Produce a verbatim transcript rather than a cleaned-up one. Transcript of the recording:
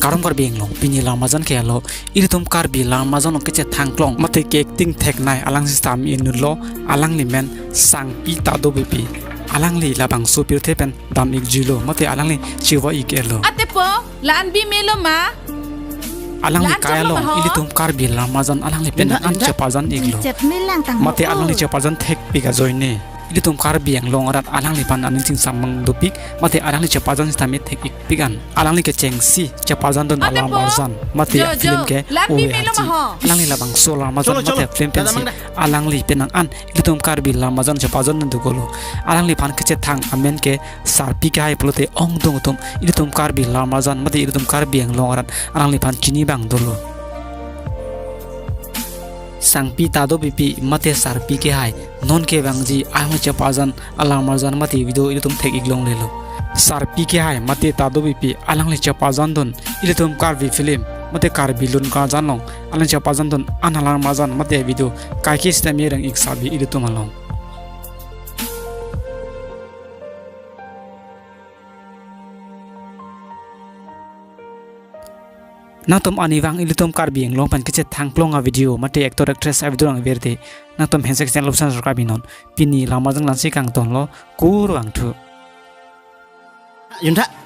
Arum Karbi Anglong, pini Lamarjan ke alo, ilitum Karbi Lamarjan along kechethang klong mate ke-acting theknei alang sitame inutlo, alangli men Sangpi Tado Beypi. Alangli labangso pirthe pen dam-ikjuilo mate alangli chewa-ik-etlo. Atepo, la-an bi melo ma? Alangli la-an kai choklo along ma ho? Ilitum Karbi Lamarjan alangli pen indra, an indra, chepajan-iklo. Chet melang tang mate ho. Alangli chepajan thekpik ajoine ilitum Karbi Anglong arat alangliphan aning chingsam abang dopik mate alangli chepajan sitame thek-ikpik an. Alangli kechengsi chepajandun atepo, alamarjan mate jo, jo, film ke la-an bi ove melo aji ma ho? Alangli labangso alamarjan cholo, cholo, mate film pensi damang da. Alangli penang an ilitum Karbi Lamarjan chepajandun dokoklo. Alangliphan kechethang amen ke Sarpi Kehai pulote ongdung atum ilitum Karbi Lamarjan mate ilitum Karbi Anglong arat alangliphan chini abang dolo. Sangpi Tado Beypi mate Sarpi Kehai non kevangji alangli chepajan alamarjan mate video ilitum thek-ik longlelo. Sarpi Kehai mate Tado Beypi alangli chepajandun ilitum Karbi film mate Karbi Lun Karjan along alangli chepajandun an alamarjan mate video kaike sitame reng-ik sabi ilitum along. Nangtum arnivang ilitum Karbi Anglong pen kechethang klong avideo mate actor actress avideo nangvirte, nangtum hanse channel lapuson subscribe-ik non. Pini Lamarjan langsi kangtonlo, kurvangthu. Yuntha.